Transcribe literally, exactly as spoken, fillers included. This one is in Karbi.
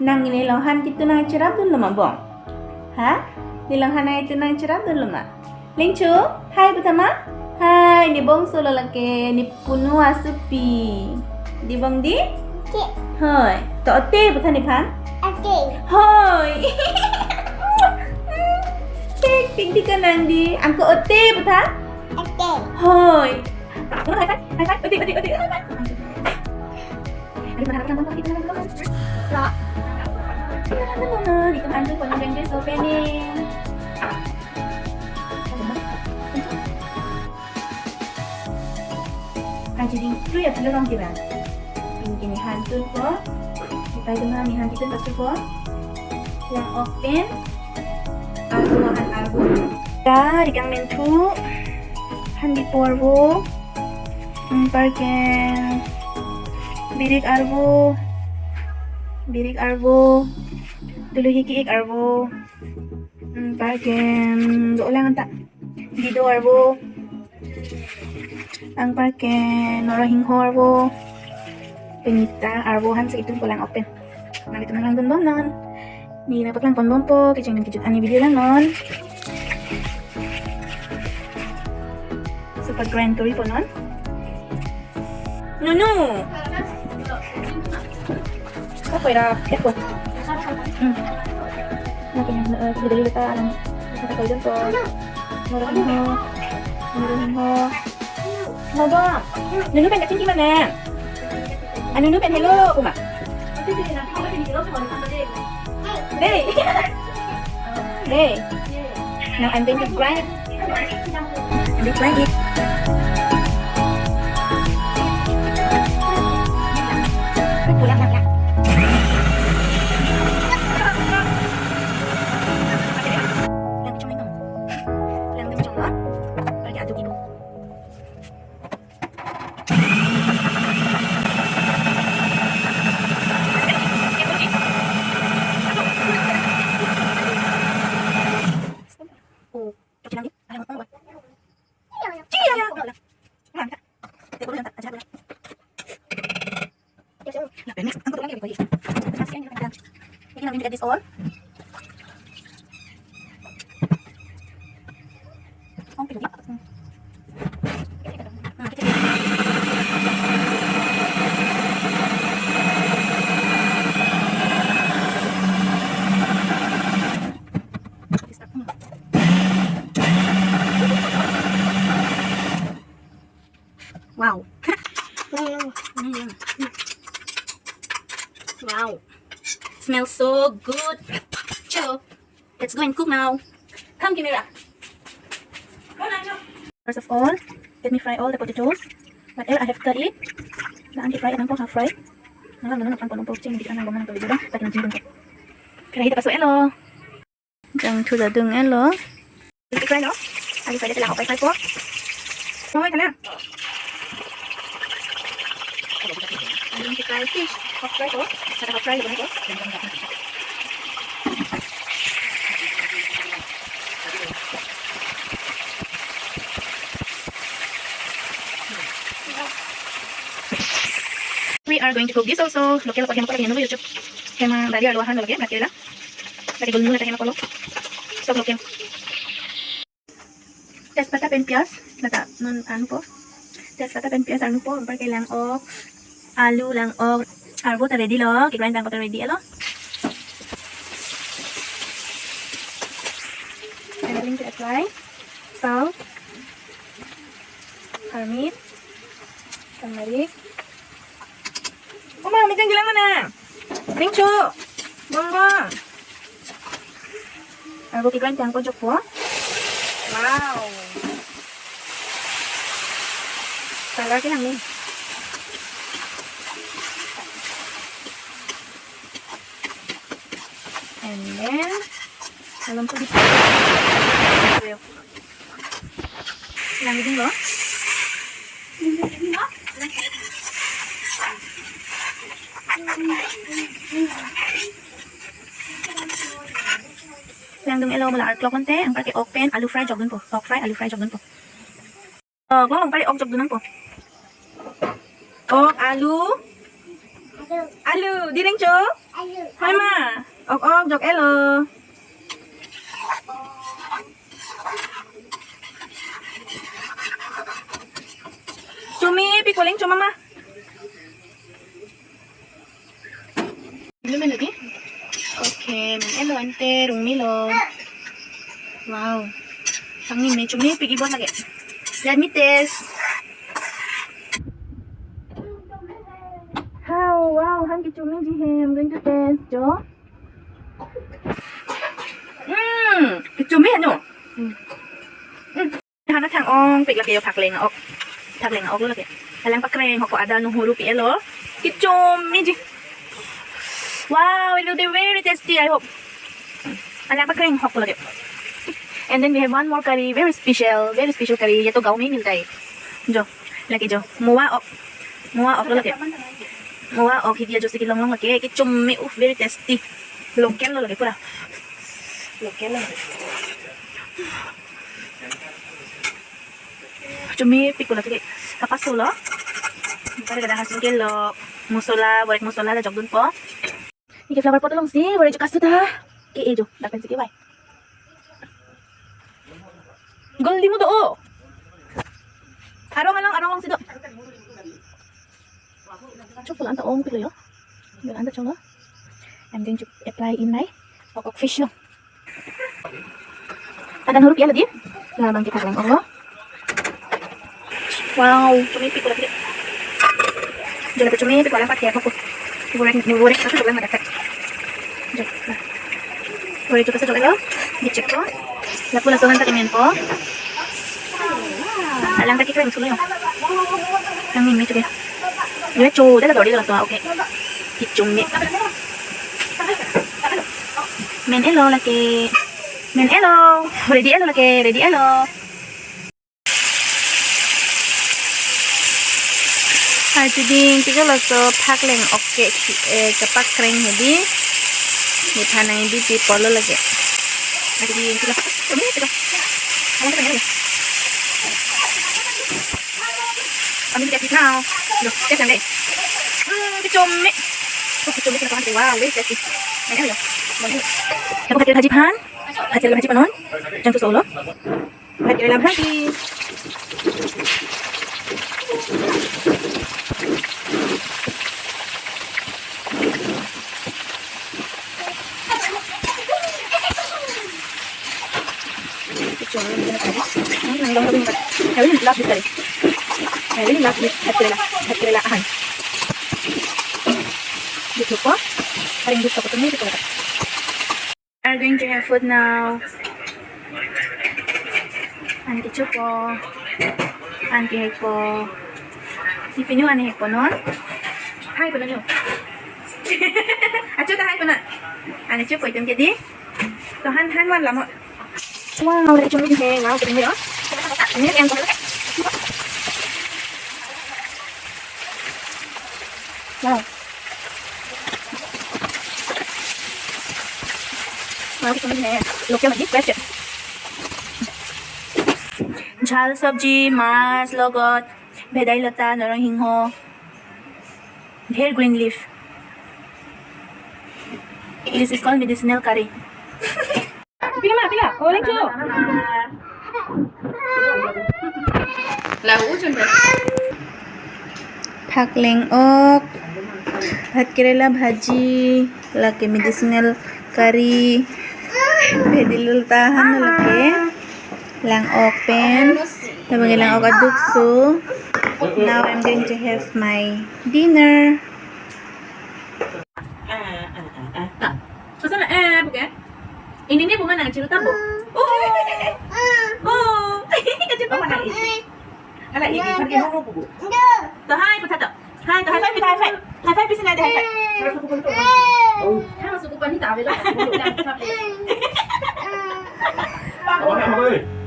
Nang nelong han ketun nangcherapdunlo ma bong? Ha? Nelong han nangketun nangcherapdunlo ma? Lengcho, hai puthama? Hai, ne bongso lo lake, ne punu asopi. Dei bong dei? Ke. Hoi. To ote putha nephan? Ote. Hoi. Tik tik dei kanang dei. Angko ote putha? Ote. Hoi. High five, high five. Ote, ote, ote. High five. Adik mana lang kita lang lang. Ra. Kita anju pon yang so pening. Anju ding three atlo rong kira. Pini kini hantun po. Kita itu nami hantun pasti po. Lang-ok pen. Arvo, han arvo. Ta, rikang menthu. Han di porvo. Hmm, parke. Birik arvo. Birik arvo. Dulu hiki ik arvo. Hmm, parke. Hmm, do ulang anta. Dido arvo. Ang parke. Norosingho arvo. Pini ta arvo han si itu pulang open. Nanglitum nang langdun bomnon. Ne nangpaklang pon bompo, kejut kejut ani video langnon. Super grind kori ponnon. Nunu. Apa ya? Apa? Hmm. Apa yang, eh, kita lihat, ah, yang kita tahu itu. Norosingho. Norosingho. Mabang, Nunu pen kacingki mana? Ah, Nunu pen hello, kuma. Dei. Dei. Now I'm going to grind it. I'm going to grind it. Pulang, pulang, pulang. Lang kacong, lang kacong, lang. Lagi aduk ibu. Ini nanti add this all. Wow. Wow. Smells so good. Cho. Let's go and cook now. Come, camera. First of all, let me fry all the potatoes. Whatever I have cut it. Nang fry, nang po half fry. Nang nang nang pon pon pon ching di nang nang nang to video. Karahi ta paso-etlo. Jangthu ta dung-etlo. Fry no? Alu fry lang-ok pen fry po. Oi, kana? Alu fry fish. Half fry po. Kada half fry lang po. We are going to cook this also. Local pa hem ko lagi, no YouTube. Hem bari arlo ahan lagi, bari la. Bari gulmu lagi hem ko lo. Sob local. Tejpata pen piyaj, lata non arnu po. Tejpata pen piyaj arnu po, anparke lang-ok, alu lang-ok, arvo ta ready lo, ke-grind abang ta ready-etlo. I'm going to apply salt, harmit, turmeric. Oma, meeting bilang mana? Ringcho. Bongbong. Arvo ke-grind abang ko jokpo. Wow. Color ke nang ni. And then, alam ko di. Lang ding lo. Langdung-etlo, mo la arklok ante, anparke ok pen alu fry jokdunpo. Ok fry, alu fry jokdunpo. Oh, ko anparke ok jokdun nangpo. Ok, alu. Alu, dei Ringcho. Hai ma, ok ok jok-etlo. Chomepi koleng choma ma. Dulu main lagi. Okay, men-etlo ante rung melo. Wow. Kangni me chomepi kibon lagi. Let me taste. Wow, wow, han kechomeji he, I'm going to taste, jo. Hmm, kechome no. Hmm. Hmm. Han thang-ongpik lake jo, phakleng ok. Phakleng ok lake. Alang pakreng hok, ada nuhuru pi-etlo. Kechomeji. Wow, it will be very tasty, I hope. Alang pakreng hok lake. And then we have one more curry, very special, very special curry. ये तो गाँव में ही मिलता है. Jo, lake jo. Moa ok. Moa ok lake. Moa ok hidi ajo si kelong long lake. Kechome, uff, very tasty. Local lo lake pura. Local lo. Chomepi ko lake. Kapaso lo. Pare kada hasil ke lo. Mosola, borek mosola ta jokdunpo. Neke flower pot alongsi borek jo kasu ta. Ke-e jo, dak pensi kevai. Goldi mo do o. Arong along, arong alongsi do. Chok pulo anta ongpiklo jo. Pulo anta choklo. I'm going to apply in my ok ok face lo. Ada nuhuru pi-etlo di. Labang ke phakleng ok lo. Wow, chomepi ko lake. Jo, lake chomepi ko, alang pathek ko. Borek, borek kasu joklang madak. Jo, nah. Borek jo kasu joklo. Dicek ko. Lapu laso han ta kemenpo. Alang ta kekreng sulo jo. Kangni me choke. Ye cho, dala dori laso, okay. Kechome. Men-etlo lake. Men-etlo. Ready-etlo lake, ready-etlo. Arjuding, tiko laso phakleng ok ke, eh, kapakreng hedi. Nephan nangbi pi pulo lake. Arjuding, tiko. Kami kita kita. Kami kita kita. Loh, dia santai. Hmm, kechome. Oh, kechome, kenapa nanti? Wow, wait, let's see. Mana ya? Mana ya? Lapu bhatkere bhaji aphan. Bhatkere bhaji panon. Jangthu solo. Bhatkere la bhaji. I really love this curry. I really love this bhatkere la, bhatkere la ahan. Diklupo, karing duk kaputum ni diklupo. Are going to have food now. An kechopo. An kehekpo. Ipinu an hekpo non. Hai pulo nu. Achu ta hai pulo. An chopo itum ke di. To han, han van lamo. Wow, lake chomeji he, wow, kering ya. Ini yang. Wow. Wow, kechome he. Local lagi, fresh ya. Jhal sabji, mas, logot, bhedai lata, norong hingho, hair green leaf. This is called medicinal curry. Pila ma, pila? Oh, lengcho. Lahu chun. Phakleng ok, bhatkere la bhaji, lake medicinal curry, bhedai lata han lake, lang ok pen, labang ke lang ok aduk so. Now I'm going to have my dinner. Ah, ah, ah, ah. Tang. Kosana, eh, bukan? Ini nih bunga nang cerita, Bu. Oh. Oh. Kecil apa nang ini? Ala ini, pakai dulu, Bu. Tuh, hai, Bu Tato. Hai, tuh, high five, kita high five. High five, bisa nanti high five. Oh. Hang suku panita, bela. Apa, apa, apa?